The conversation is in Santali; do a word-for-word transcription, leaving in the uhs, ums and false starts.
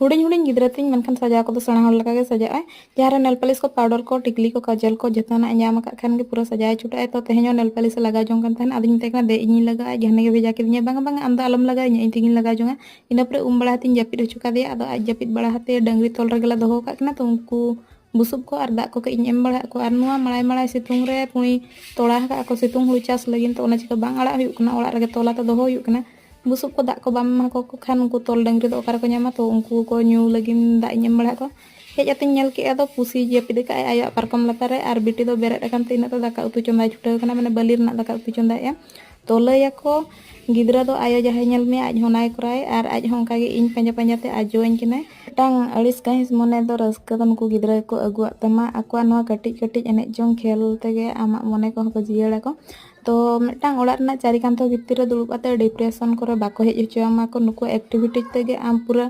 ᱦᱩᱰᱤᱧ ᱦᱩᱰᱤᱧ ᱜᱤᱫᱽᱨᱟᱹ ᱛᱤᱧ, ᱢᱮᱱᱠᱷᱟᱱ ᱥᱟᱡᱟᱣ ᱠᱚᱫᱚ ᱥᱮᱬᱟ ᱦᱚᱲ ᱞᱮᱠᱟᱜᱮ ᱥᱟᱡᱟᱜᱼᱟᱭ᱾ ᱡᱟᱦᱟᱸ ᱨᱮ ᱱᱮᱞ ᱯᱟᱹᱞᱤᱥ ᱠᱚ, ᱯᱟᱣᱰᱟᱨ ᱠᱚ, ᱴᱤᱠᱞᱤ ᱠᱚ, ᱠᱟᱡᱚᱞ ᱠᱚ ᱡᱚᱛᱚᱱᱟᱜ ᱮ ᱧᱟᱢ ᱟᱠᱟᱫ ᱠᱷᱟᱱ ᱜᱮ ᱯᱩᱨᱟᱹ ᱥᱟᱡᱟᱣ ᱪᱷᱩᱴᱟᱹᱜᱼᱟᱭ᱾ ᱛᱚ ᱛᱮᱦᱮᱧ ᱦᱚᱸ ᱱᱮᱞ ᱯᱟᱹᱞᱤᱥ ᱮ ᱞᱟᱜᱟᱣ ᱡᱚᱝ ᱠᱟᱱ ᱛᱟᱦᱮᱱᱟ᱾ ᱟᱫᱚᱧ ᱢᱮᱛᱟᱭ ᱠᱟᱱᱟ, "ᱫᱮ, ᱤᱧᱤᱧ ᱞᱟᱜᱟᱣᱟ, ᱟᱡ ᱜᱷᱟᱱᱮ ᱜᱮ ᱵᱷᱮᱡᱟ ᱠᱮᱫᱤᱧᱟ᱾ 'ᱵᱟᱝᱟ, ᱵᱟᱝᱟ, ᱟᱢ ᱫᱚ ᱟᱞᱚᱢ ᱞᱟᱜᱟᱣᱤᱧᱟ, ᱤᱧ ᱛᱮᱜᱤᱧ ᱞᱟᱜᱟᱣ ᱡᱚᱝᱟ.' ᱤᱱᱟᱹ ᱯᱚᱨᱮ ᱩᱢ ᱵᱟᱲᱟ ᱠᱟᱛᱮᱧ ᱡᱟᱹᱯᱤᱫ ᱦᱚᱪᱚ ᱠᱟᱫᱮᱭᱟ᱾ ᱟᱫᱚ ᱟᱡ ᱡᱟᱹᱯᱤᱫ ᱵᱟᱲᱟ ᱠᱟᱛᱮ ᱰᱟᱹᱝᱨᱤ ᱛᱚᱞ ᱨᱮᱜᱮ ᱞᱮ ᱫᱚᱦᱚ ᱟᱠᱟᱫ ᱠᱤᱱᱟ᱾ ᱛᱚ ᱩᱱᱠᱩ ᱵᱩᱥᱩᱵ ᱠᱚ ᱟᱨ ᱫᱟᱜ ᱠᱚ ᱠᱟᱹᱡ ᱤᱧ ᱮᱢ ᱵᱟᱲᱟ ᱟᱫ ᱠᱚᱣᱟ᱾ ᱟᱨ ᱱᱚᱣᱟ ᱢᱟᱲᱟᱭ ᱢᱟᱲᱟᱭ ᱥᱤᱛᱩᱝ ᱨᱮ ᱯᱩᱸᱭ ᱛᱚᱲᱟ ᱟᱠᱟᱫ ᱠᱚ ᱥᱤᱛᱩᱝ ᱦᱩᱲᱩ ᱪᱟᱥ ᱞᱟᱹᱜᱤᱫ, ᱛᱚ ᱚᱱᱟ ᱪᱤᱠᱟᱹ ᱵᱟᱝ ᱟᱲᱟᱜ ᱦᱩᱭᱩᱜ ᱠᱟᱱᱟ, ᱚᱲᱟᱜ ᱨᱮᱜᱮ ᱛᱚᱞᱟ ᱛᱮ ᱫᱚᱦᱚ ᱦᱩᱭᱩᱜ ᱠᱟᱱᱟ᱾ ᱵᱩᱥᱩᱵ ᱠᱚ ᱫᱟᱜ ᱠᱚ ᱵᱟᱢ ᱮᱢᱟ ᱠᱚ ᱠᱷᱟᱱ ᱩᱱᱠᱩ ᱛᱚᱞ ᱰᱟᱹᱝᱨᱤ ᱫᱚ ᱚᱠᱟ ᱨᱮᱠᱚ ᱧᱟᱢᱟ? ᱛᱚ ᱩᱱᱠᱩ ᱠᱚ ᱧᱩ ᱞᱟᱹᱜᱤᱫ ᱫᱟᱜ ᱤᱧ ᱮᱢ ᱵᱟᱲᱟ ᱟᱫ ᱠᱚᱣᱟ᱾ ᱦᱮᱡ ᱟᱛᱮᱧ ᱧᱮᱞ ᱠᱮᱫᱼᱟ, ᱫᱚ ᱯᱩᱥᱤ ᱡᱟᱹᱯᱤᱫ ᱟᱠᱟᱫ ᱟᱭ ᱟᱭᱳᱣᱟᱜ ᱯᱟᱨᱠᱚᱢ ᱞᱟᱛᱟᱨ ᱨᱮ, ᱟᱨ ᱵᱤᱴᱤ ᱫᱚ ᱵᱮᱨᱮᱫ ᱟᱠᱟᱱ ᱛᱮ ᱤᱱᱟᱹᱜ ᱫᱚ ᱫᱟᱠᱟ ᱩᱛᱩ ᱪᱚᱸᱫᱟᱭ ᱪᱷᱩᱴᱟᱹᱣ ᱠᱟᱱᱟ, ᱢᱟᱱᱮ ᱵᱟᱹᱞᱤ ᱨᱮᱱᱟᱜ ᱫᱟᱠᱟ ᱩᱛᱩ ᱪᱚᱸᱫᱟᱭᱮᱫᱼᱟ᱾ ᱛᱚ ᱞᱟᱹᱭᱟᱠᱚ, ᱜᱤᱫᱽᱨᱟᱹ ᱫᱚ ᱟᱭᱳ ᱡᱟᱦᱟᱸᱭ ᱧᱮᱞ ᱢᱮᱭᱟ, ᱟᱡ ᱦᱚᱸ ᱚᱱᱟᱭ ᱠᱚᱨᱟᱣ᱾ ᱟᱨ ᱟᱡ ᱦᱚᱸ ᱚᱱᱠᱟ ᱜᱮ ᱤᱧ ᱯᱟᱸᱡᱟ ᱯᱟᱸᱡᱟ ᱛᱮ ᱟᱡᱚᱣᱟᱹᱧ ᱠᱟᱱᱟᱭ᱾ ᱢᱤᱫᱴᱟᱝ ᱟᱹᱲᱤᱥ ᱠᱟᱹᱦᱤᱥ ᱢᱚᱱᱮ ᱫᱚ ᱨᱟᱹᱥᱠᱟᱹ ᱫᱚ ᱱᱩᱠᱩ ᱜᱤᱫᱽᱨᱟᱹ ᱜᱮᱠᱚ ᱟᱹᱜᱩᱣᱟᱜ ᱛᱟᱢᱟ᱾ ᱟᱠᱚᱣᱟᱜ ᱱᱚᱣᱟ ᱠᱟᱹᱴᱤᱡ ᱠᱟᱹᱴᱤᱡ ᱮᱱᱮᱡ ᱡᱚᱝ ᱠᱷᱮᱞ ᱛᱮᱜᱮ ᱟᱢᱟᱜ ᱢᱚᱱᱮ ᱠᱚᱦᱚᱸ ᱠᱚ ᱡᱤᱭᱟᱹᱲᱟᱠᱚ᱾ ᱛᱚ ᱢᱤᱫᱴᱟᱝ ᱚᱲᱟᱜ ᱨᱮᱱᱟᱜ ᱪᱟᱹᱨᱤ ᱠᱟᱱᱛᱷᱟ ᱵᱷᱤᱛᱤᱨ ᱨᱮ ᱫᱩᱲᱩᱵ ᱠᱟᱛᱮ depression ᱠᱚᱨᱮ ᱵᱟᱠᱚ ᱦᱮᱡ ᱦᱚᱪᱚᱣᱟᱢᱟ ᱠᱚ᱾ ᱱᱩᱠᱩ activity ᱛᱮᱜᱮ ᱟᱢ ᱯᱩᱨᱟᱹ